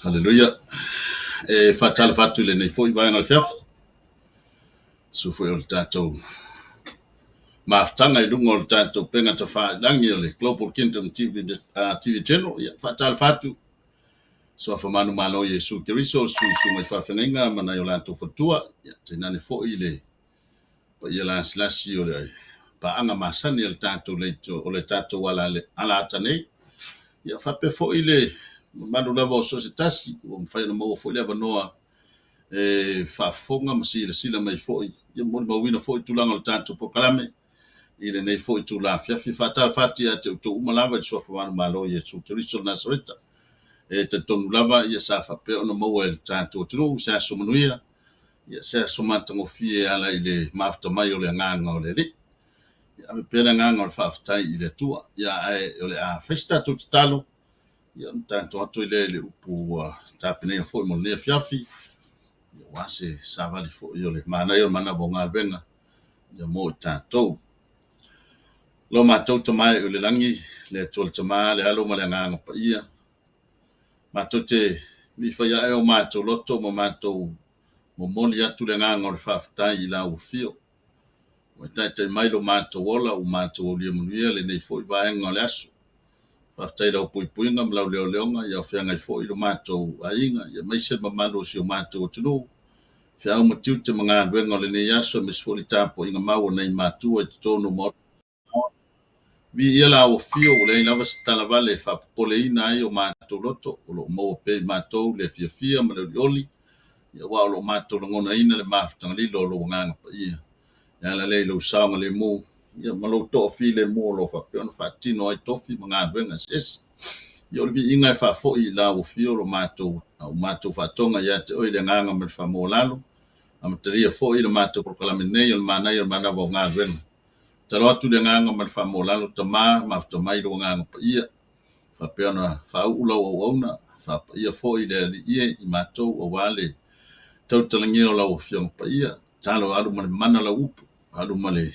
Haleluia. E faatalofa atu i lenei foi vaega o le afiafi. Susu foi o le tatou mafutaga i luga o le tatou upega tafailagi o le Global Kingdom TV, TV Channel. Ia, faatalofa atu Suafa manumalo Iesu Keriso, Sui Susuga i Faafeagaiga ma nai o latou faletua. Ia, tainane foi le paia lasilasi o le paaga masani a le tatou leitio, o le tatou ala, alaata nei. Ia, faapea foi le mamalu lava o so o se tasi, ua mafai ona maua foi le avanoa e faafofoga ma silasila mai foi, ia molimauina foi tulaga o le tatou polokalame i lenei foi itula afiafi. E faatalofa atu ia te outou uma lava i le Suafa manumalo o Iesu Keriso o Nasareta. E talitonu lava ia sa faapea ona maua e le tatou atunuu se aso manuia, ia se aso matagofie e ala i le mafuta mai o le agaga o le Alii. Ia ave pea le agaga o le faafetai i le Atua. Ia ae o le a fai se tatou tatalo, ia ona tatou ato ai lea i le upu ua tapenaina foi mo lenei afiafi, aua se savali foi o le manaia o le manava o galuega ia mo i tatou. Lo matou Tama e i le lagi, le Atua le Tama, le Alo ma le Agaga Paia, matou te miifai ae o matou loto ma matou momoli atu le agaga o le faafetai i lau afio. Ua e taitai mai lo matou ola, ua matou aulia manuia lenei foi vaega o le aso. Faafetai i lau puipuiga ma lau leoleoga, ia o feagai foi lo matou aiga, aemaise le mamalu o si o matou atunuu. Feau ma tiute ma galuega o lenei aso, aemaise foi le tapuaiga mau a nai matua i totonu o Maota. Viia lau afio, ua leai lava se talavale e faapopoleina ai o matou loto, o lo o maua pea i matou le fiafia ma le olioli, aua o lo o matou lagonaina le mafutaga lilo o lou Agaga Paia. E ala lea i lou saogalemu ma lou toafilemu o lo o faapea ona faatino ai tofi ma galuega eseese. Ia o le viiga e faafoi i lau afio lo matou, au matou faatoga ia te oe i le agaga ma le faamaualalo, amatalia foi le matou polokalame nei o le manaia o le manava o galuega. Tatalo atu i le agaga ma le faamaualalo, Tama, mafuta mai lou Agaga Paia, faapea ona faauu lau auauna, faapaia foi le Alii e i matou aua le tautalagia o lau Afioga Paia. Tatalo alu ma le mana lau upu, alu ma le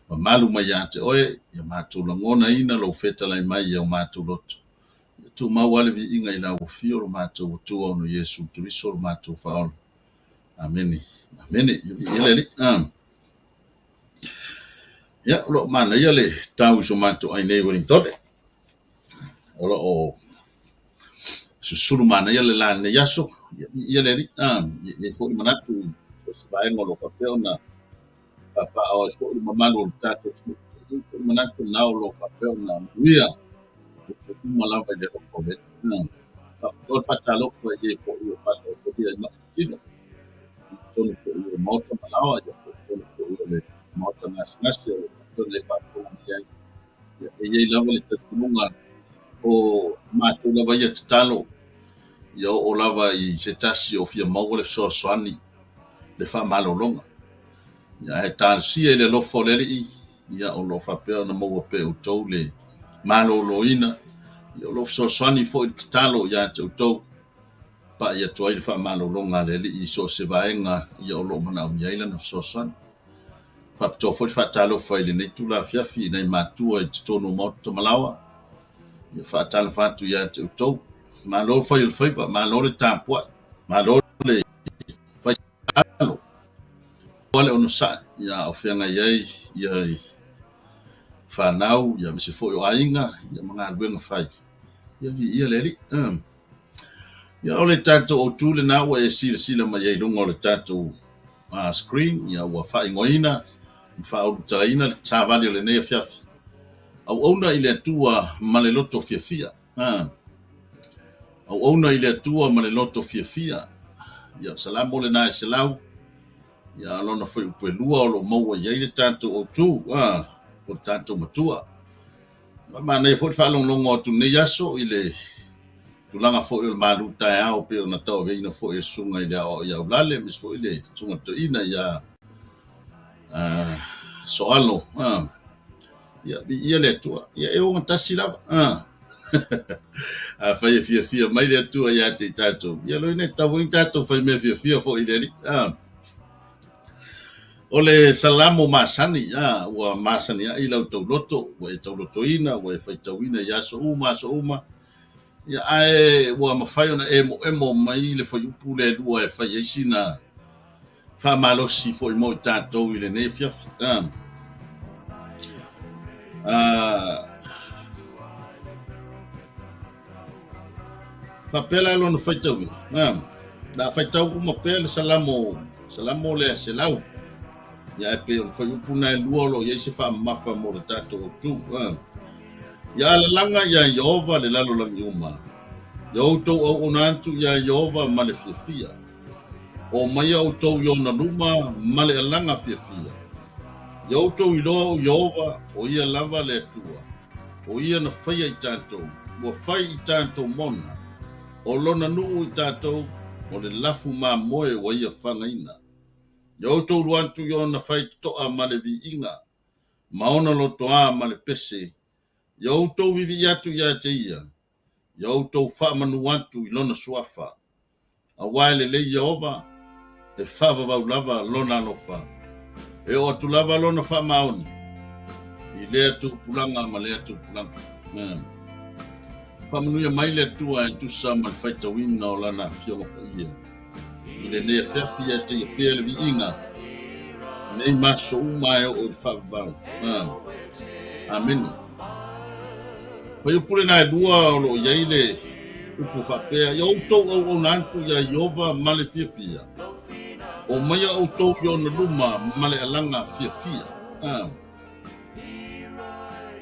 mamalu mai ia te oe, ia matou lagonaina lou fetalai mai i o matou loto. Ia tumau lava le viiga i lau afio lo matou Atua ona o Iesu Keriso lo matou Faaola. Amene. Amene. Ia viia le Alii. Ia, o lo o manaia le tau i so matou ai nei i Wellington. O lo o susulu manaia le la i lenei aso. Ia, viia le Alii. Ia i ai foi le manatu i so o se vaega o lo o faapea ona papaaao ai foi le mamalu o le tatou atunuu. Ia i ai foi le manatu lena o lo o faapea ona manuia outou uma lava i le alofa o le Alii. Faapitoa le faatalofa i e foi o faataotolia i mai tino i totonu foi o Maota ma Laoa, ia po o totonu foi o le Maota Gasegase o lo o faapea ona e faafofoga mai ai. Ia, e i ai lava le talitonuga o matou lava ia tatalo ia oo lava i se tasi o fia maua le fesoasoani, le faamalologa. Ia, ae talosia i le alofa o le Alii, ia o lo o faapea ona maua pea e outou le maloloina, ia o lo o fesoasoani foi le tatalo ia te outou, pai atu ai le faamalologa a le Alii i so o se vaega ia o lo o manaomia ai lana fesoasoani. Faapitoa foi le faatalofa i lenei itula afiafi i nai matua i totonu o Maota Malaoa, ia faatalofa atu ia te outou. Malo le fai o le faiva, malo le tapuai, malo le fai tatalo, le onosai ia o feagai ai ia fanau, ia aemaise foi o aiga, ia ma galuega fai. Ia viia le Alii. Ia o le tatou autu lena ua e silasila mai ai i luga o le tatou screen, ia ua faaigoaina ma faaulutalaina le savali o lenei afiafi. Auauna i le Atua ma le loto fiafia. Auauna i le Atua ma le loto fiafia. Ia o le Salamo lena e 100, ia lona fuaiupu e 2 o lo o maua i ai le tatou autu, po o le tatou matua. Manaia foi le faalogologo atu i lenei aso i le tulaga foi o le malu taeao pei ona tauaveina foi e le susuga i le aoao ia Aulale, aemaise foi le susuga i le toeaina ia Soalo. Ia, viia le Atua. Ia, e ogatasi lava. Afai e fiafia mai le Atua ia te i tatou, ia loina e tatau foi ona tatou fai mea fiafia foi i le Alii. O le Salamo masani, ua masani ai lau tauloto, ua e taulotoina, ua e faitauina i aso uma, aso uma. Ia, ae ua mafai ona emoemo mai le fuaiupu lea e lua e fai ai sina faamalosi foi mo i tatou i lenei afiafi. Faapea la lona faitauina. Na faitau uma pea le Salamo, Salamo lea 100. Ia ae pei o le fuaiupu na e lua o lo o i ai se faamamafa mo le tatou autu. Ia alalaga iā Ieova le lalolagi uma. Ia outou auauna atu iā Ieova ma le fiafia. O maia outou i ona luma ma le alaga fiafia. Ia outou iloa o Ieova, o ia lava le Atua. O ia na faia i tatou, ua fai i tatou mona. O lona nuu i tatou, o le lafu mamoe ua ia fagaina. Ia outou lua atu i ona faitotoa ma le viiga, ma ona lotoa ma le pese. Ia outou viivii atu ia te ia, ia outou faamanu atu i lona suafa. Aua e lelei Ieova, e faavavau lava lona alofa. E oo atu lava lona faamaoni i lea tupulaga ma lea tupulaga. Faamanuia mai le Atua e tusa ma le faitauina o lana Afioga Paia. I lenei afiafi ia te ia pea le viiga, nei ma aso uma e oo i le faavavau. Amene. Fuaiupu lena e lua o lo o i ai le upu faapea, Ia outou auauna atu iā Ieova ma le fiafia, o maia outou i ona luma ma le alaga fiafia.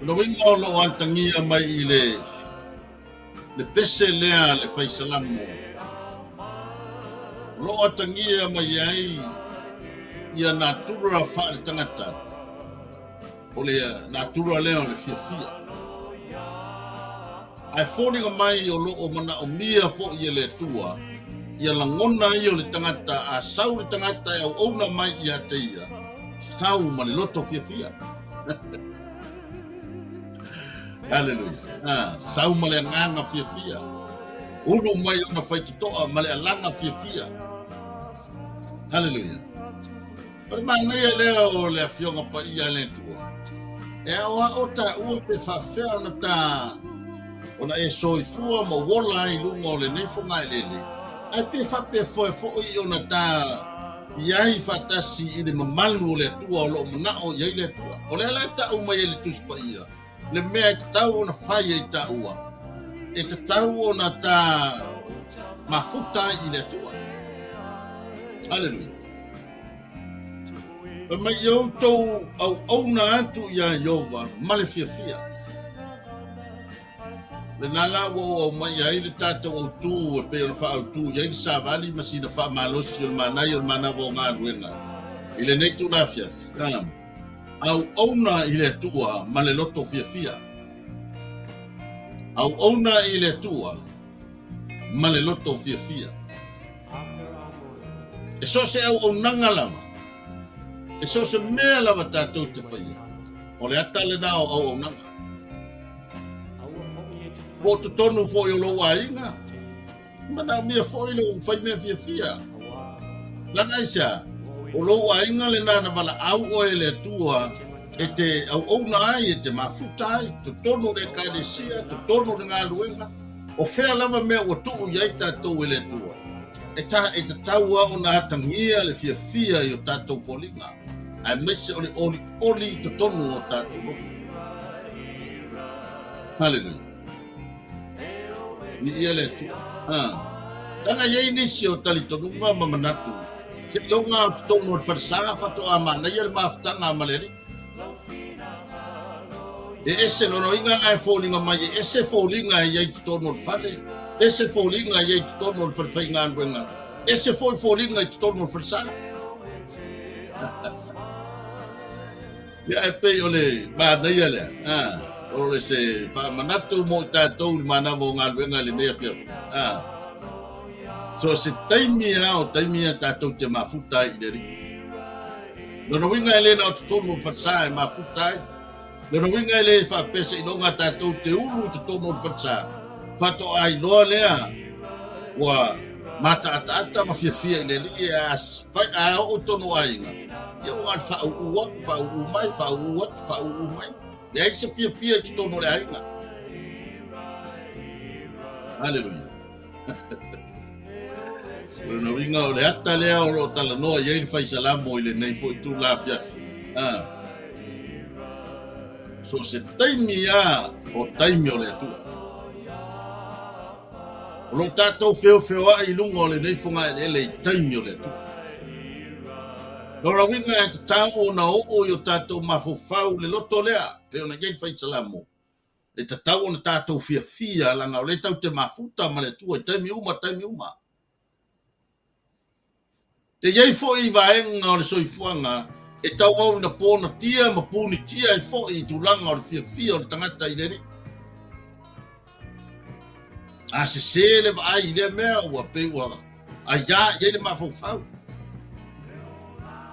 O le uiga o lo o atagia mai i le le pese lea a le fai Salamo, o lo o atagia mai ai ia natura faale-tagata, o le natura lea o le fiafia. Ae foliga mai o lo o manaomia foi e le Atua ia lagona ia o le tagata, a sau le tagata e auauna mai ia te ia, sau ma le loto fiafia. Haleluia. Ah, sau ma le agaga fiafia. Ulu mai ona faitotoa ma le alaga fiafia. Haleluia. O le manaia lea o le Afioga Paia a le Atua. E aoao taua pe faafefea ona ta ona e soifua ma ola ai i luga o lenei fogaeleele, ae pe faapea foi ona ta i ai faatasi i le mamalu o le Atua o lo o manao i ai le Atua. O lea la e tau mai e le Tusi Paia, le mea e tatau ona fai e i taua, e tatau ona ta mafuta ai i le Atua. Haleluia. Fai mai ia outou auauna atu iā Ieova ma le fiafia. Lena la ua ou aumai ai le tatou autū e pei ona faautū i ai le savali ma sina faamalosi o le manaia o le manava o galuega i lenei itula afiafi. Auauna i le Atua ma le loto fiafia. Auauna i le Atua ma le loto fiafia. E so o se auaunaga lava, e so o se mea lava tatou te faia, o le ata lena o auaunaga. Po o totonu foi o lou aiga, manaomia foi lou fai mea fiafia. Leaga aisea? O lou aiga lena na valaau oe e le Atua e te auauna ai, e te mafuta ai, totonu o le Ekalesia, totonu o le galuega, o fea lava mea ua tuu i ai tatou e le Atua. E, ta, e tatau lava ona atagia le fiafia i o tatou foliga, aemaise o le olioli i totonu o tatou loto. Haleluia. Viia le Atua. Ha. Leaga e i ai nisi o talitonuga ma manatu, seiloga o totonu o le falesa faatoa manaia le mafutaga ma le Alii. E ese lona uiga na e foliga mai, e ese foliga e i ai i totonu o le fale, ese foliga e i ai i totonu o le fale faigaluega, ese foi foliga i totonu o le falesa. Ia e pei o le manaia lea, a, o le se faamanatu mo i tatou i le manava o galuega i lenei afiafi. A, so se taimi lava o taimi ia tatou te mafuta ai i le Alii. Lona uiga e le na o totonu o le falesa e mafuta ai. Lona uiga e le faapea seiloga tatou te ulu i totonu o le falesa, faatoa iloa lea ua mataataata ma fiafia i le Alii a fai a oo i totonu o aiga, ia ua na o le faauu atu, faauu mai, faauu atu, faauu mai. Leai se fiafia i totonu o le aiga. Haleluia. O lona uiga o le ata lea o lo o talanoa i ai le faisalamo i lenei foi itula afiafi. Ah. So se taimi a o taimi o le Atua. O lo o tatou feofeoai i luga o lenei fogaeleele i taimi o le Atua. Lona uiga e tatau ona oo i o tatou mafaufau le loto lea, pei ona i ai le faisalamo, e tatau ona tatou fiafia leaga o lea tatou te mafuta ma le Atua i taimi uma taimi uma. E i ai foi vaega o le soifuaga e tauau ina ponatia ma punitia ai foi i tulaga o le fiafia o le tagata i le Alii. A sesē le vaai i lea mea ua pei ua aiā i ai le mafaufau.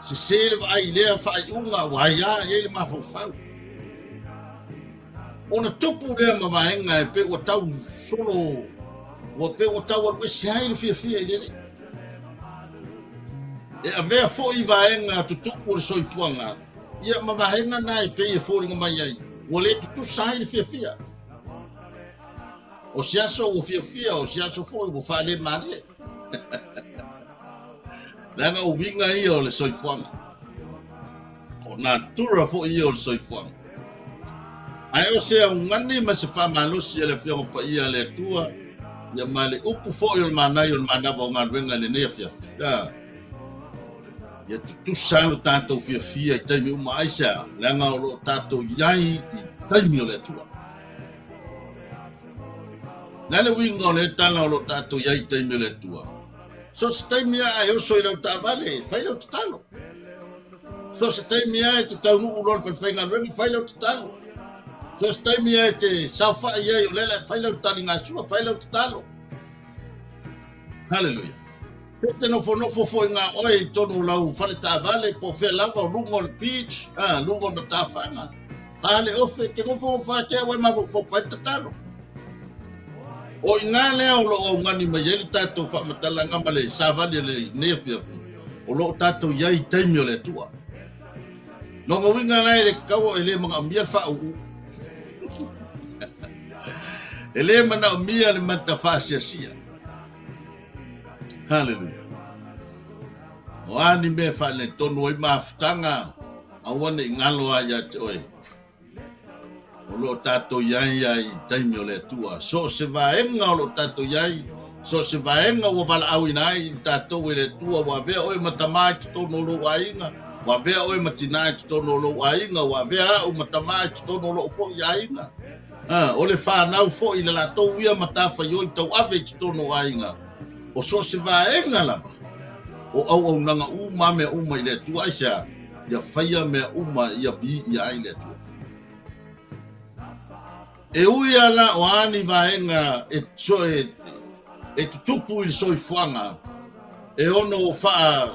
Sesē le vaai i lea faaiuga ua aiā i ai le mafaufau. Ona tupu lea ma vaega e pei ua tau solo, ua pei ua tau alu ese ai le fiafia i le Alii. E avea foi vaega tutupu o le soifuaga, ia ma vaega na e pei e foliga mai ai, ua le tutusa ai le fiafia. O se aso ua fiafia, o se aso foi ua faalemalie. Leaga o uiga ia o le soifuaga. O natura foi ia o le soifuaga. Ae o se augani ma se faamalosi a le Afioga Paia a le Atua, ia ma le upu foi o le manaia o le manava o galuega i lenei afiafi. Ia tutusa lo tatou fiafia i taimi uma aisea, leaga o lo o tatou i ai i taimi o le Atua. Le a le uiga o le tala o lo o tatou i ai i taimi o le Atua? So se taimi lava e oso i lau taavale, e fai lau tatalo. So se taimi lava e te taunuu loa i le falefaigaluega, fai lau tatalo. So se taimi lava e te saofai ai o lea o le a fai lau taligasua, fai lau tatalo. Haleluia. Pe te nofonofo foi ngā oe i tonu o lau fale taavale, po o fea lava o luga o le beach, a, luga o matafaga. A le ofe, te nofonofo ake au e mafaufau fai tatalo. O i ngā lea o lo o augani mai ai le tatou faamatalaga ma le savali o lenei afiafi, o lo o tatou i ai i taimi o le Atua. Lona uiga la e le tatau e le manaomia le faauu. E le manaomia le mata faasiasia. Haleluia. O a ni mea e faaletonu ai mafutaga, aua ne i galo ai ia te oe. O lo o tatou i ai ai i taimi o le Atua. So o se vaega o lo o tatou i ai, so o se vaega ua valaauina ai i tatou e le Atua, ua avea oe ma tamā i totonu o lou aiga, ua avea oe ma tinā i totonu o lou aiga, ua avea au ma tamā i totonu o lou foi aiga. A, o le fanau foi i le latou ia matafaioi tauave i totonu o aiga, o so o se vaega lava o auaunaga uma a mea uma i le Atua, aisea? Ia faia mea uma ia viia ai le Atua. E ui lava la o a ni vaega e, so, e, e tutupu i le soifuaga e ono faa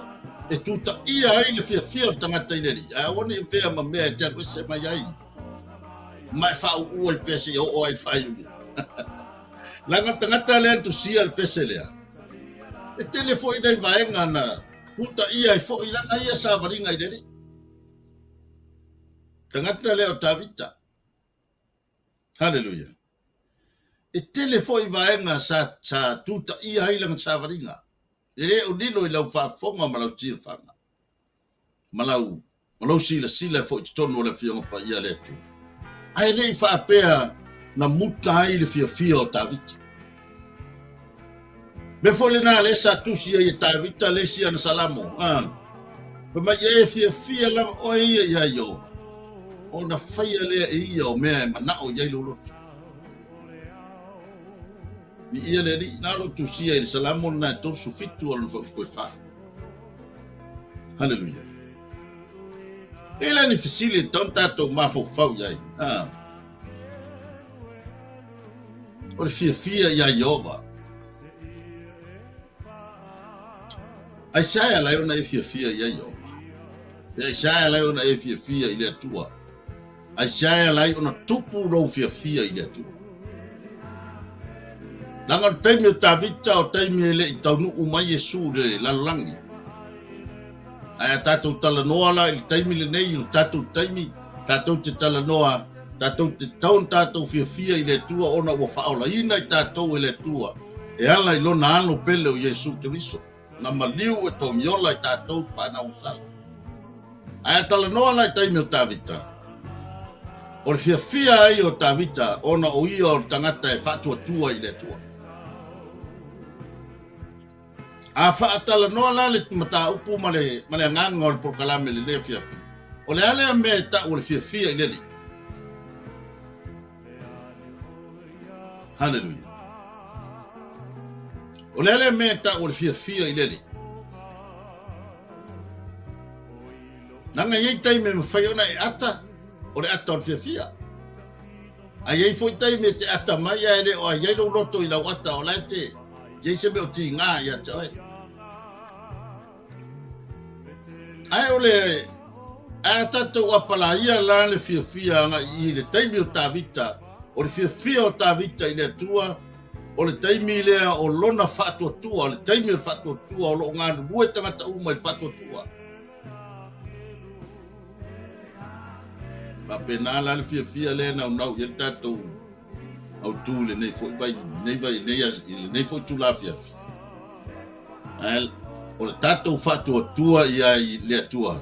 e tutaia ai le fiafia o le tagata i le Alii, ae aua ne i avea ma mea e te alu ese mai ai ma e faauu ai pea seia oo ai i le faaiuga. Leaga le tagata lea na tusia le pese lea, e tele foi nai vaega na tutaia ai foi lana ia savaliga i le Alii. Tagata lea o Tavita. Haleluia. E tele foi vaega sa, sa tutaia ai lana savaliga. E le o lilo i lau faafofoga ma lau silafaga. Ma lau, ma lou silasila foi i totonu o le Afioga Paia a le Atua. Ae le i faapea na muta ai le fiafia o Tavita. Mea foi lena lea sa tusi ai e Tavita le isi ana Salamo. Ah. Fai mai, e fiafia lava oe ia iā Ieova, ona faia lea e ia o mea e manao i ai lou loto. Viia le Alii, na lou tusia i le Salamo lena e 37 o lona fuaiupu e 4. Haleluia. E le ni fesili e tatau ona tatou mafaufau i ai. Ah. O le fiafia iā Ieova. Aisea e ala ai ona e fiafia iā Ieova? Pe aisea e ala ai ona e fiafia i le Atua? Aisea e ala ai ona tupu lou fiafia i le Atua? Leaga o le taimi o Tavita o taimi e le i taunuu mai Iesu i le lalolagi. Ae a tatou talanoa la i le taimi lenei, i le tatou taimi, tatou te talanoa Tatou te tatau ona tatou fiafia i le Atua ona ua faaolaina i tatou e le Atua e ala i Lona Alo pele o Iesu Keriso, na maliu e togiola i tatou le fanau sala. Ae a talanoa la i taimi o Tavita, o le fiafia ai o Tavita ona o ia o le tagata e faatuatua i le Atua. A faatalanoa la le mataupu ma le, ma le agaga o le polokalame i lenei afiafi, o le a lea mea e tau o le fiafia i le Alii? Haleluia. O le a lea mea e tau o le fiafia i le Alii? Leaga e i ai taimi e mafai ona e ata, o le ata o le fiafia. A i ai foi taimi e te ata mai ae le o ai ai lou loto i lau ata o la e te i ai se mea o tiga ia te oe. Ae o le ae a tatou apalaia la le fiafia agai i le taimi o Tavita, o le fiafia o Tavita i le Atua, o le taimi lea o lona faatuatua, o le taimi o le faatuatua o lo o galulue tagata uma i le faatuatua. Faapena la le fiafia lea e naunau i ai le tatou autu i lenei foi vai, lenei vai, lenei, lenei foi itula afiafi. Ae o le tatou faatuatua ia i le Atua,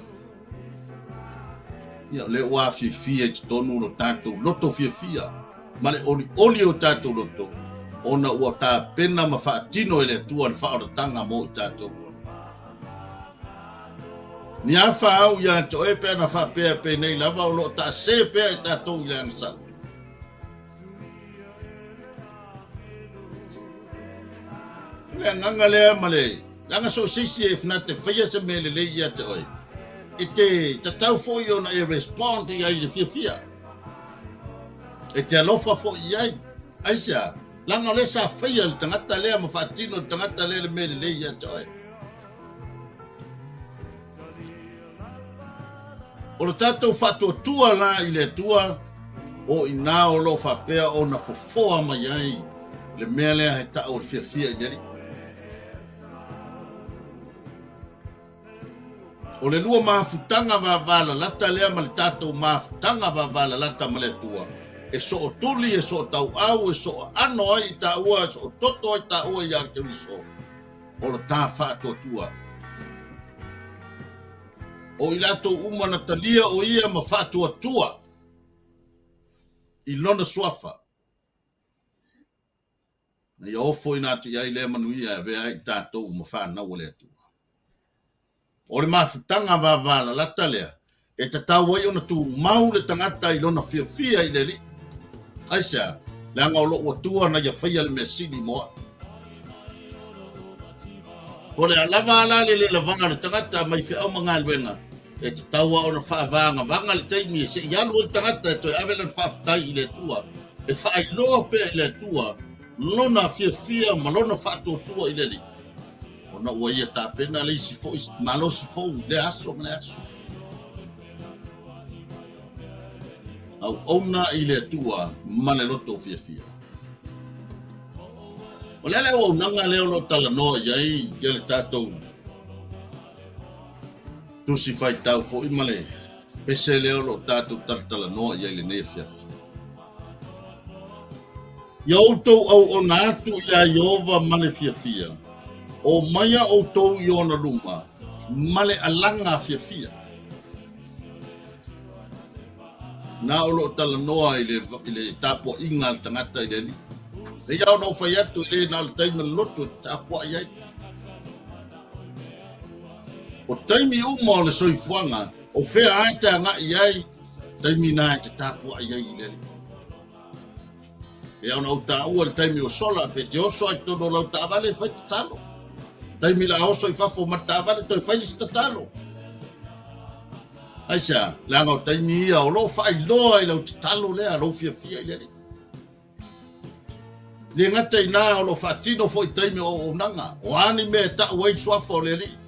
ia o lea ua afiafia i totonu lo tatou loto fiafia ma le olioli o tatou loto, ona ua tapena ma faatino e le Atua le faaolataga mo i tatou. Ni afa au ia te oe pe ana faapea penei lava o lo o taase pea i tatou i le agasala. O le agaga lea ma le leaga so o se isi e fnate faia se mea lelei ia te oe, e te tatau foi ona e respond i ai i le fiafia. E te alofa foi i ai. Aisea? Leaga o lea sa faia le tagata lea ma faatino le tagata lea le mea lelei ia te oe. O le tatou faatuatua la i le Atua, o i ina o lo o faapea ona fofoa mai ai le mea lea he tau o le fiafia i le Alii. O le lua mafutaga vavalalata lea ma le tatou mafutaga vavalalata ma le Atua, e sootuli, e sootauau, e sooaano ai i taua, e soototo ai taua ia Keriso, o le ta faatuatua. O i latou uma na talia o ia ma faatuatua i lona suafa, na ia ofoina atu i ai lea manuia e avea ai i tatou ma fanau a le Atua. O le mafutaga vavalalata lea e tatau ai ona tumau le tagata i lona fiafia i le Alii. Aisea? Leaga o lou Atua na ia faia le mea sili mo au. O le a lava la le le lavaga o le tagata mai feau ma galuega, e tatau lava ona faavagavaga le taimi e se i alu ai le tagata e toe ave lana faafetai i le Atua, e faailoa pea i le Atua lona fiafia ma lona faatuatua i le Alii. Ona ua ia tapena le isi foi malosi fou i lea aso ma lea aso. Auauna i le Atua ma le loto fiafia. O le a le auaunaga lea o lo o talanoa i ai ia le tatou tusi faitau foi ma le pese lea o lo o tatou talatalanoa i ai lenei afiafi. Ia outou auauna atu iā Ieova ma le fiafia, omaia outou i ona luma ma le alaga fiafia. Na o lo o talanoa i le, i le tapuaiga a le tagata i le Alii. E ia ona ou fai atu e le na o le taimi o le lotu e tapuai ai. O taimi uma o le soifuaga, o fea lava e te agai i ai, taimi na e te tapuai ai i le Alii. E ona ou taua le taimi o sola, pe te oso ai totonu o lau taavale, fai tatalo. Taimi la oso i fafo ma le taavale, toe fai le isi tatalo. Aisea? Leaga o taimi ia o lo o faailoa i lau tatalo lea, lou fiafia i le Alii. Le gata i ina o lo o faatino foi taimi o auaunaga, o a ni mea e tau ai le suafa o le Alii.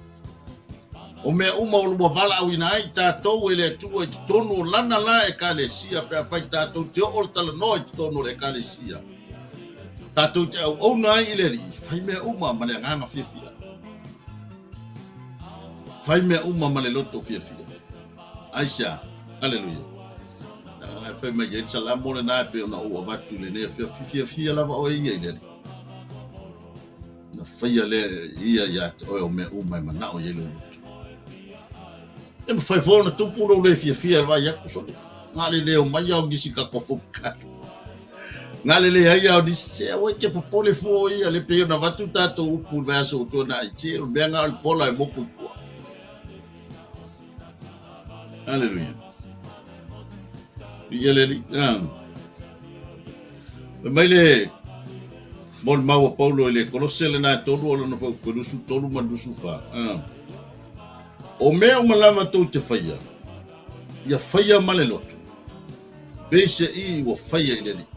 O mea uma o ua valaauina ai tatou e le Atua i totonu o Lana la Ekalesia pe afai tatou te oo le talanoa i totonu o le Ekalesia, tatou te auauna ai i le Alii, fai mea uma ma le agaga fiafia. Fai mea uma ma le loto fiafia. Aisea? Aleluia. fai mai ai le Salamo lena e pei ona ou avatu i lenei afiafi, fiafia lava oe ia i le Alii. Na faia lea e ia ia te oe o mea uma e manao i ai lou loto. E mafai foi ona tupu lou le fiafia e vaai atu sole. Galeleo mai ao nisi tatou fonotaga. Galelea ai ao nisi se aua e te popole fua ia le pei ona avatu tatou upu i le vaiaso ua tuanai. Se o le mea na o le pola e moku i tua. Haleluia. Ia le Alii. Ah. Fai mai le molimau a Paulo i le Kolose lena e tolu o lona fuaiupu e 23 ma le 24. Ah. O mea uma lava tou te faia, ia faia ma le loto, peiseai ua faia i le Alii,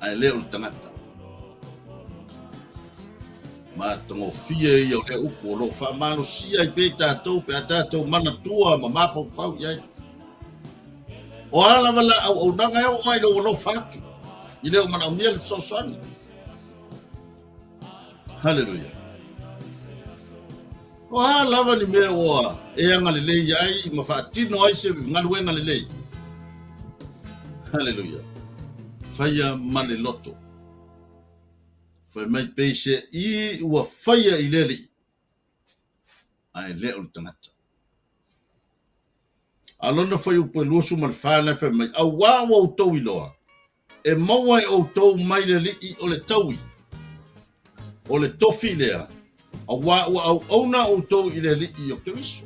ae le o le tagata. Matagofie ia o lea upu o lo o faamalosia ai pea i tatou pe a tatou manatua ma mafaufau i ai. O a lava la auaunaga e oo ai lou alofa atu, i le o manaomia le fesoasoani. Haleluia. O a lava ni mea ua e agalelei ai ma faatino ai se galuega lelei. Haleluia. Faia ma le loto. Fai mai peiseai ua faia i le Alii, ae le o le tagata. A lona fuaiupu e 24 lena e fai mai, Auā ua outou iloa, e maua e outou mai le Alii o le taui, o le tofi lea, auā ua auauna outou i le Alii o Keriso.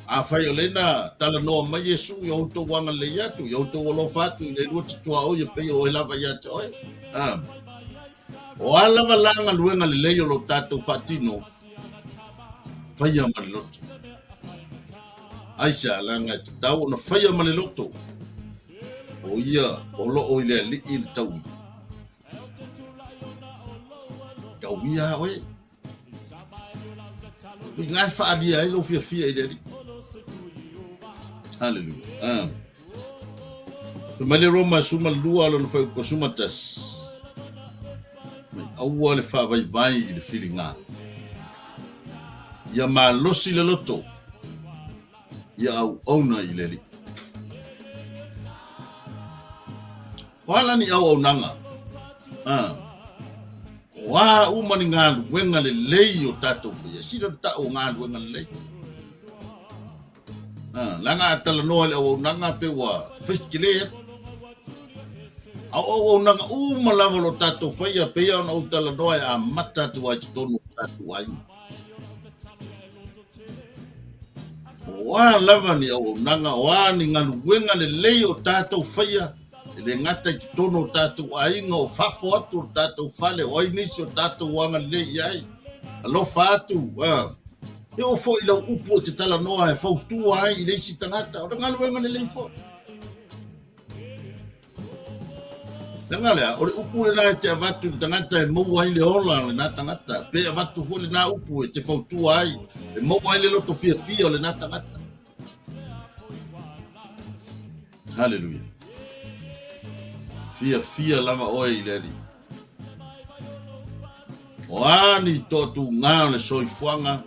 Afai o lea na talanoa mai Iesu i outou agalelei atu, i outou alofa atu i le lua te tuaoi e pei o oe lava ia te oe. Ah. O a lava la galuega lelei o lo tatou faatino, faia ma le loto. Aisea leaga e tatau ona faia ma le loto, o ia o lo o i le Alii le taui. Tauia oe. Uiga e faaalia ai lou fiafia i le Alii. Haleluia. Ah. Fai mai le Roma e suma lua lona fuaiupu suma tasi. Mai aua le faavaivai i le filiga. Ia malosi le loto, ia auauna i le Alii. O a la ni auaunaga? Ah. O a uma ni galuega lelei o tatou faia. Sila le tau o galuega lelei. Ah, leaga a talanoa i le auaunaga pe ua fai atu. A o auaunaga uma lava o lo tatou faia pei ona ou talanoa e amata atu ai i totonu o tatou aiga. O a lava ni auaunaga, o a ni galuega lelei o tatou faia, e le gata i totonu o tatou aiga, o fafo atu o le tatou fale, o ai nisi o tatou agalelei i ai, alofa atu, a. E oo foi i lau upu e te talanoa e fautua ai i le isi tagata, o le galuega lelei foi. Leaga lea, o le upu lena e te avatu i le tagata e maua ai le ola o lena tagata, pe avatu foi lena upu e te fautua ai, e maua ai le loto fiafia o lena tagata. Haleluia. Fiafia lava oe i le Alii. O a ni toatuga o le soifuaga,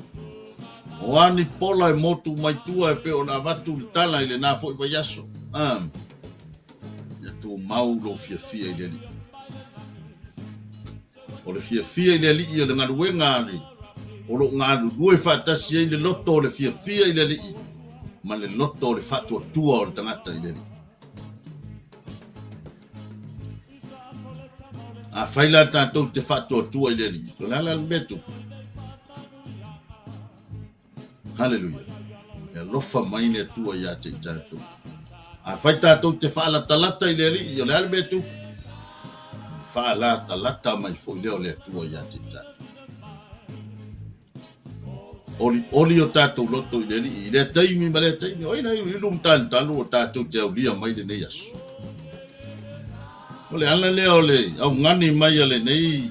o a ni pola e motu mai tua e pei ona avatu le tala i lena foi vaiaso. Ah, ia tumau lou fiafia i le Alii. O le fiafia i le Alii o le galuega a le o lo o galulue faatasi ai le loto o le fiafia i le Alii ma le loto o le faatuatua o le tagata i le Alii. Afai la tatou te faatuatua i le Alii, o le a la le mea tupu? Haleluia. E alofa mai le Atua ia te i tatou. Afai tatou te faalatalata i le Alii, o le a le mea tupu? Faalatalata mai foi lea o le Atua ia te i tatou. Olioli o tatou loto i le Alii, i lea taimi ma lea taimi, o ai na iluilu ma talutalu o tatou te aulia mai lenei aso. O le ala lea o le augani mai a lenei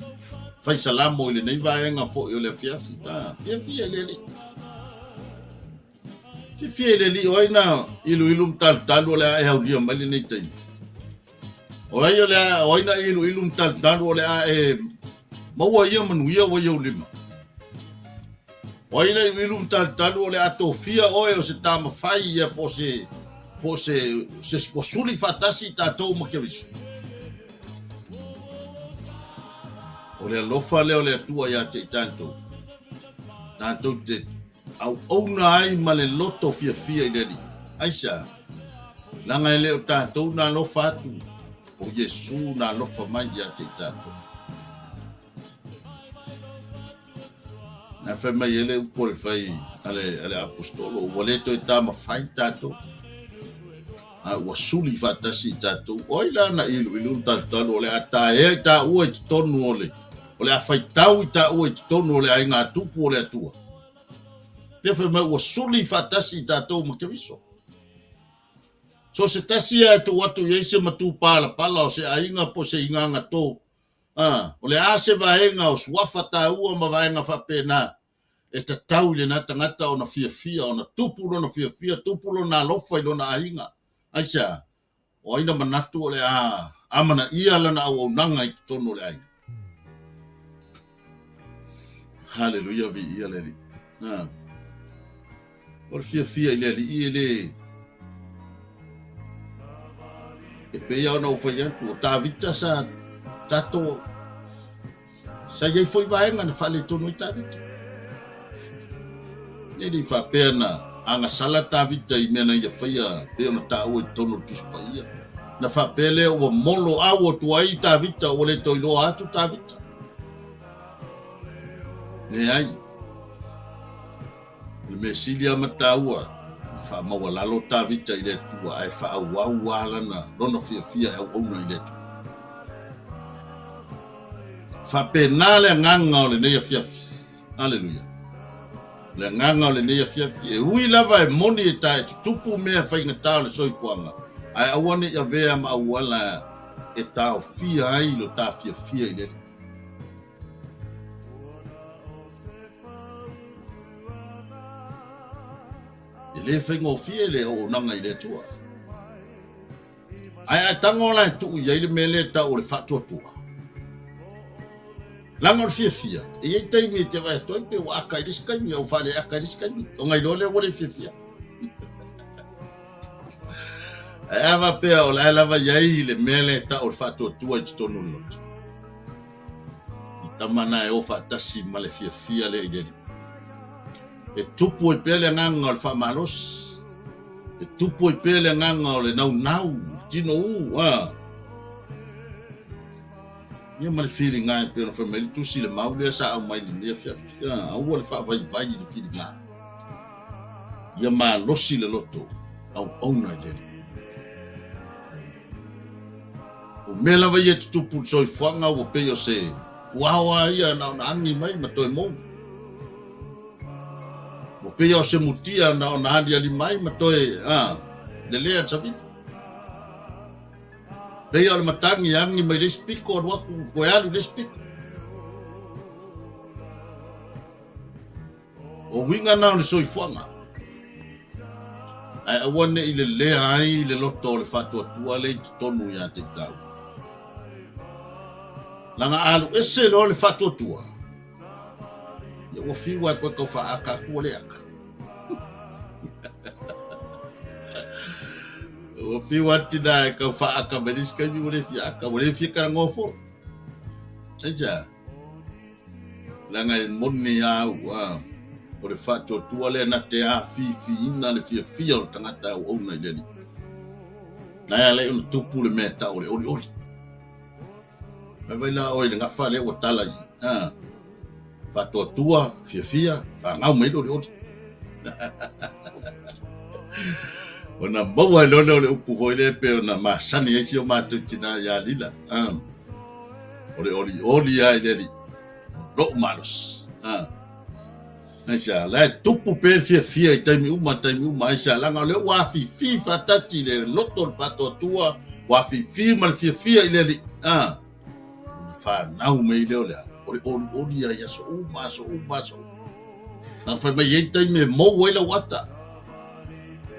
fai salamo i lenei vaega foi o le afiafi. Ah, fiafia i le Alii. Fiafia i le Alii, o ai na iluilu ma talutalu o le a e aulia mai lenei taimi. O ai o le a, o ai na iluilu ma talutalu o le a e maua ia manuia ua i ou lima. O ai le iluilu ma talutalu o le a tofia oe o se tamafai ia po o se po o se se ua suli faatasi i tatou ma Keriso. O le alofa lea o le Atua ia te i tatou. Tatou te auauna ai ma le loto fiafia i le Alii. Aisea? Leaga e le o tatou na alofa atu, o Iesu na alofa mai ia te i tatou. Na fai mai ai le upu a le fai a le, a le apostolo, ua le toe tamafai tatou, a ua suli faatasi i tatou. O ai la na iluilu na talutalu, o le a taea i taua i totonu o le, o le a faitau i taua i totonu o le aiga tupu o le Atua. Lea fai mai ua suli faatasi i tatou ma Keriso. So se tasi lava e tuu atu i ai se matupalapala o se aiga po o se igaga tō, A, o le a se vaega o suafa taua ma vaega faapena e tatau i lena tagata ona fiafia, ona tupu lona fiafia, tupu lona alofa i lona aiga? Aisea? O ai na manatu o le a amanaia lana auaunaga i totonu o le aiga? Haleluia, viia le Alii. A, o le fiafia i le Alii e le E pei lava ona ou fai atu, o Tavita sa tatou sa i ai foi vaega na faaletonu ai Tavita. E le i faapea na agasala Tavita i mea na ia faia pei ona taua i totonu o le Tusi Paia. Na faapea lea ua molo au atu ai Tavita ua le toe iloa atu Tavita. Leai. O le mea sili lava ma taua, na faamaualalo Tavita i le Atua ae faaauau lava lana, lona fiafia e auauna i le Atua. E faapena le agaga o lenei afiafi. Aleluia. O le agaga o lenei afiafi, e ui lava e moni e ta e tutupu mea faigata o le soifuaga, ae aua ne i avea ma auala e taofia ai lo ta fiafia i le Alii. E le faigofie le auaunaga i le Atua. Ae a tago la e tuu i ai le mea lea e tau o le faatuatua. Leaga o le fiafia, e i ai taimi e te vaai atu ai pe ua aka i le isi taimi, ua faaleaka i le isi taimi. Ona iloa lea ua le fiafia. Ae a faapea o la e lava i ai le mea lea e tau o le faatuatua i totonu o le loto. I tama na e o faatasi ma le fiafia lea i le Alii. E tupu ai pea le agaga o le faamalosi. E tupu ai pea le agaga o le naunau, le tinoū, a. Ia ma le filiga e pei ona fai mai le tusi le mau lea sa aumai i lenei afiafi. A, aua le faavaivai i le filiga. Ia malosi le loto, auauna i le Alii. O mea lava ia e tutupu i le soifuaga ua pei o se puao lava ia na ona agi mai ma toe mou. Ua pei o se mutia na ona aliali mai ma toe a, lelea le savili. Pei o le matagi e agi mai le isi piko alu atu toe alu i le isi piko. O uiga na o le soifuaga. Ae aua ne i lelea ai le loto o le faatuatua lea i totonu ia te tau. Leaga a alu ese loa le faatuatua, ia ua fiu lava e toe tau faaata atu ua le ata. Ua fiu lava le tina e tau faaata mai le isi taimi ua le fia ata, ua le fia talanoa foi. Aisea? Leaga e moni lava au, a, o le faatuatua lea na te afifiina le fiafia o le tagata e auauna i le Alii. Na e ala ai ona tupu le mea e tau o le olioli. Mai vai la oe i le gafa lea ua tala i, a, faatuatua, fiafia, fanau mai le olioli. Ona maua ai loa lea o le upu foi lea pei ona masani ai si o matou tina ia Lila. A, o le olioli lava i le Alii, lou malosi. A, aisea, la e tupu pea le fiafia i taimi uma, taimi uma, aisea, leaga o lea ua afifi faatasi i le loto o le faatuatua, ua afifi ma le fiafia i le Alii. A, ona fanau mai lea o le a? O le olioli lava i aso uma, aso uma, aso uma. Na fai mai e i ai taimi e mou ai lau ata.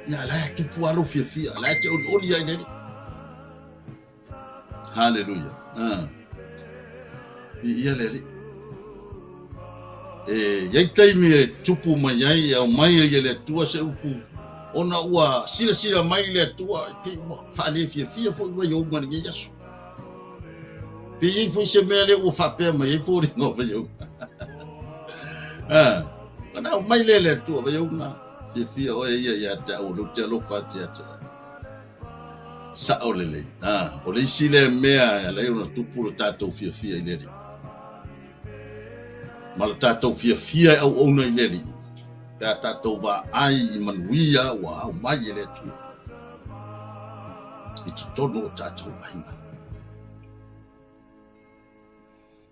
Ia, la e tupu lava lou fiafia, la e te olioli lava i le Alii. Haleluia. Ah. Viia le Alii. E i ai taimi e tupu mai ai, e aumai ai e le Atua se upu, ona ua silasila mai le Atua e pei ua faalefiafia foi Vaiouga i lenei aso. Pe i ai foi se mea lea ua faapea mai ai foliga o Vaiouga. Ah, ona aumai lea e le Atua Vaiouga, fiafia oe ia ia te au, o lea ou te alofa atu ia te oe. Sao lelei. Ah, o le isi lea mea e ala ai ona tupu lo tatou fiafia i le Alii. Ma lo tatou fiafia e auauna i le Alii, pe a tatou vaai i manuia ua aumai e le Atua i totonu o tatou aiga.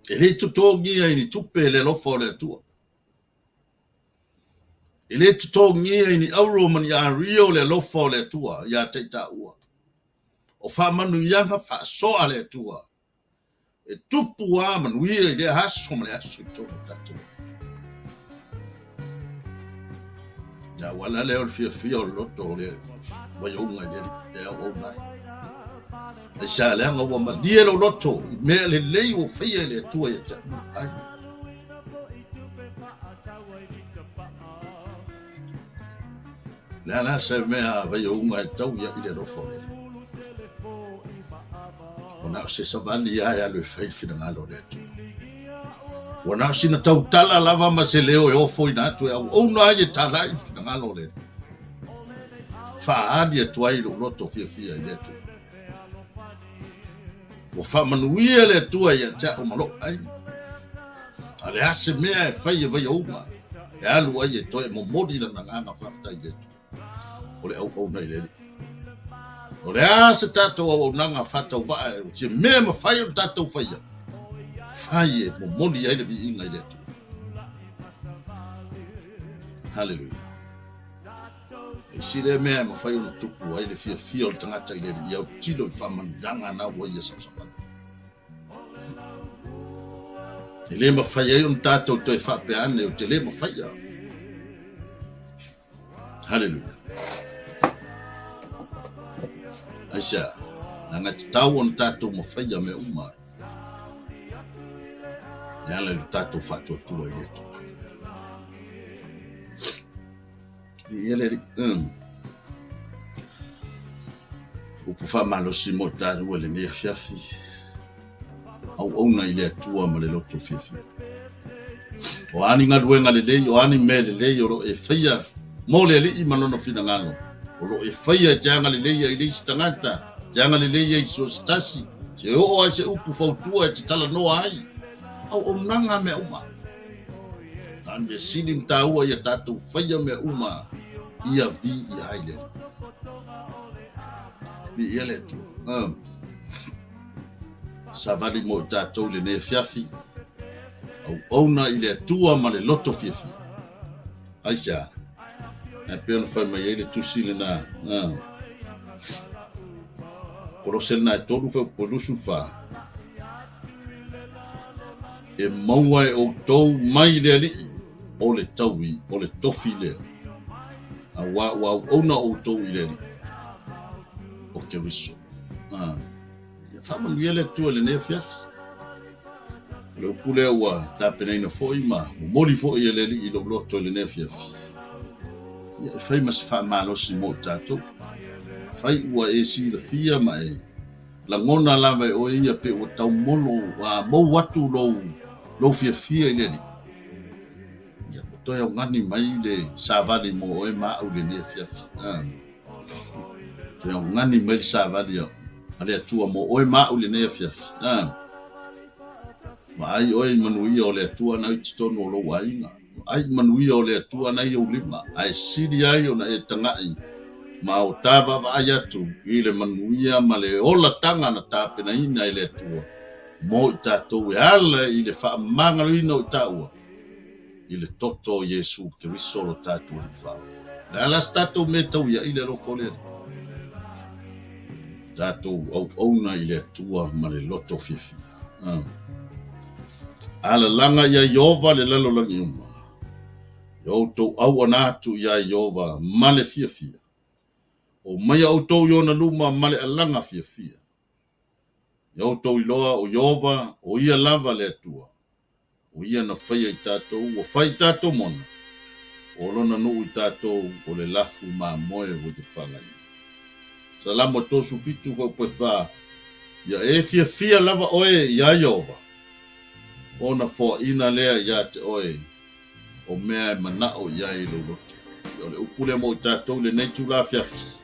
E le totogia i ni tupe le alofa o le Atua. E le totogia i ni auro ma ni ario le alofa o le Atua ia te i taua. O faamanuiaga faasoa le Atua e tupu a manuia i lea aso ma le aso i totonu o tatou aiga. Le auala lea o le fiafia o le loto o le Vaiouga i le Alii e auauna ai. Aisea leaga ua malie lou loto i mea lelei ua faia e le Atua ia te au ai. Le a la se mea Vaiouga e tau ia i le alofa o le Alii. Ua na o se savali lava e alu e fai le finagalo o le Atua. Ua na o sina tautala lava ma se leo e ofoina atu e auauna ai e talai le finagalo o le Alii. Faaali atu ai lou loto fiafia i le Atua. Ua faamanuia le Atua ia te au ma lou aiga. A o le a se mea e fai e Vaiouga e alu ai e toe momoli lana agaga faafetai i le Atua? O le auauna i le Alii. O le a se tatou auaunaga faatauvaa e se mea e mafai ona tatou faia, fai e momoli ai le viiga i le Atua. Haleluia. E isi lea mea e mafai ona tupu ai le fiafia o le tagata i le Alii, ia autilo i faamanuiaga na ua ia samasamaia. E le mafai ai ona tatou toe faapea ane, ou te le mafaia. Haleluia. Aisea, leaga e tatau ona tatou mafaia mea uma e ala i lo tatou faatuatua i le Atua. Viia le Alii. Upu faamalosi mo i taua i lenei afiafi. Auauna i le Atua ma le loto fiafia. O a ni galuega lelei, o a ni mea lelei o lo o e faia mo le Alii ma lona finagalo, o lo o e faia e te agalelei ai i le isi tagata, te agalelei ai i so o se tasi, se oo ai se upu fautua e te talanoa ai, auaunaga mea uma. A o le mea sili ma taua ia tatou faia mea uma ia viia ai le Alii. Viia le Atua. Savali mo i tatou i lenei afiafi, auauna i le Atua ma le loto fiafia. Aisea? Ae pei ona fai mai ai le tusi lena, Kolose lena e 3 fuaiupu 24, E maua e outou mai le Alii o le taui o le tofi lea, auā ua auauna outou i le Alii o Keriso. Ia faamanuia le Atua i lenei afiafi. O le upu lea ua tapenaina foi ma momoli foi e le Alii i lou loto i lenei afiafi. Ia e fai ma se faamalosi mo i tatou. Fai ua e silafia ma e lagona lava e oe ia pe ua taumolo a mou atu lou, lou fiafia i le Alii. Ia, ua toe augani mai le savali mo oe ma au i lenei afiafi. Toe augani mai le savali a le Atua mo oe ma au i lenei afiafi. Vaai oe i manuia o le Atua na i totonu o lou aiga. Vaai i manuia o le Atua na i ou lima, ae sili ai ona e tagai ma o ta vaavaai atu i le manuia ma le olataga na tapenaina e le Atua mo i tatou e ala i le faamagaloina o i taua i le toto o Iesu Keriso lo tatou Alii Faaola. O le a la se tatou mea e tau ai le alofa o le Alii? Tatou auauna i le Atua ma le loto fiafia. Alalaga iā Ieova le lalolagi uma. Ia outou auauna atu iā Ieova ma le fiafia. Omaia outou i ona luma ma le alaga fiafia. Ia outou iloa o Ieova, o ia lava le Atua. O ia na faia i tatou, ua fai i tatou mona, o lona nuu i tatou o le lafu mamoe ua ia fagaina. Salamo 37 fuaiupu 4, Ia e fiafia lava oe iā Ieova, ona foaina lea iā te oe o mea e manao i ai lou loto. Ia o le upu lea mo i tatou i lenei itula afiafi.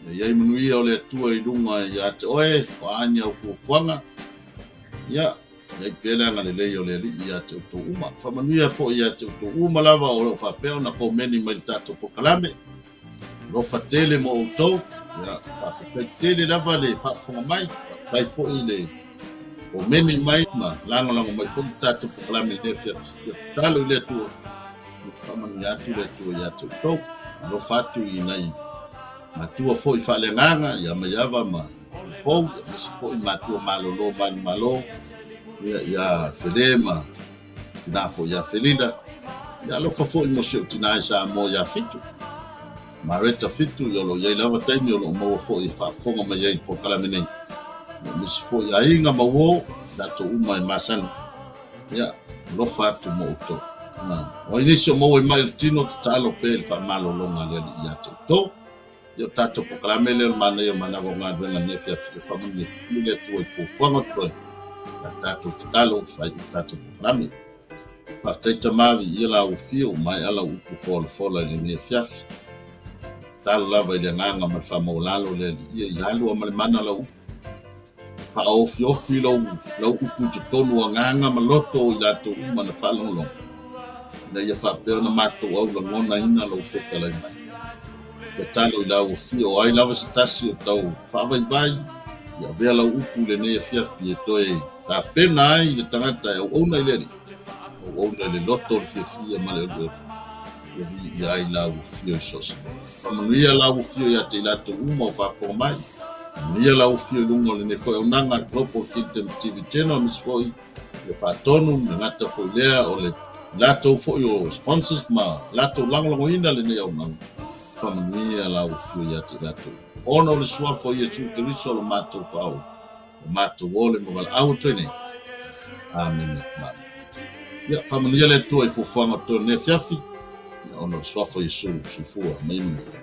Ia i ai manuia o le Atua i luga iā te oe, o a ni au fuafuaga, ia, i ai pea le agalelei o le Alii iā te outou uma. Faamanuia foi iā te outou uma lava o lo o faapea ona komeni mai i le tatou polokalame. Alofa tele mo outou. Ia, faafetai tele lava le faafofoga mai. Faafetai foi le komeni mai ma lagolago mai foi le tatou polokalame i lenei afiafi. Ia tatalo i le Atua, ia faamanuia atu le Atua ia te outou. Alofa atu i nai matua foi faaleagaga ia Maiava ma Fou, aemaise foi matua malolo manumalo, ia ia Fele ma tina foi ia Felina. Ia alofa foi mo si ou tina i Samoa ia Fitu. Mareta Fitu, ia o lo o i ai lava taimi o lo o maua foi e faafofoga mai ai i le polokalame nei. Ia aemaise foi aiga ma uo, latou uma e masani. Ia, alofa atu mo outou. O ai nisi o maua i mai i le tino, tatalo pea i le faamalologa a le Alii ia te outou. Ia o tatou polokalame lea o le manaia o manawa o galuega i lenei afiafi, ia faamanuia pea le Atua i fuafuaga o totoe, pe a tatou tatalo e faaiu le tatou polokalame. Faafetai Tama, viia la ua fio, ua maea lau upu folafola i lenei afiafi. Tatalo lava i le agaga ma le faamaualalo le Alii ia i alua ma le mana lau upu. Faaofiofi lau, lau upu i totonu o agaga ma loto o i latou uma na faalogologo, ina ia faapea ona matou au lagonaina lou fetalai mai. Tatalo i la ua fia o ai lava se tasi o tau faavaivai, ia avea lau upu i lenei afiafi e toe tapena ai le tagata e auauna i le Alii, auauna i le loto o le fiafia ma le olioli, ia viia ai la ua fia i so o se mea. Faamanuia la ua fia ia te i latou uma o faafofoga mai. Faamanuia la ua fia i luga o lenei foi auaunaga Global Kingdom TV Channel, aemaise foi le faatonu, le gata foi lea o le latou foi o sponsors ma latou lagolagoina lenei auaunaga. Faamanuia la ua fia ia te i latou. Ona o le suafa o Iesu Keriso lo matou Faaola, lo matou ole ma valaau atu ai nei. Amene. Amene. Ia, faamanuia le Atua i fuafuaga o totoe o lenei afiafi, ia, ona o le suafa o Iesu, soifua ma ia manuia.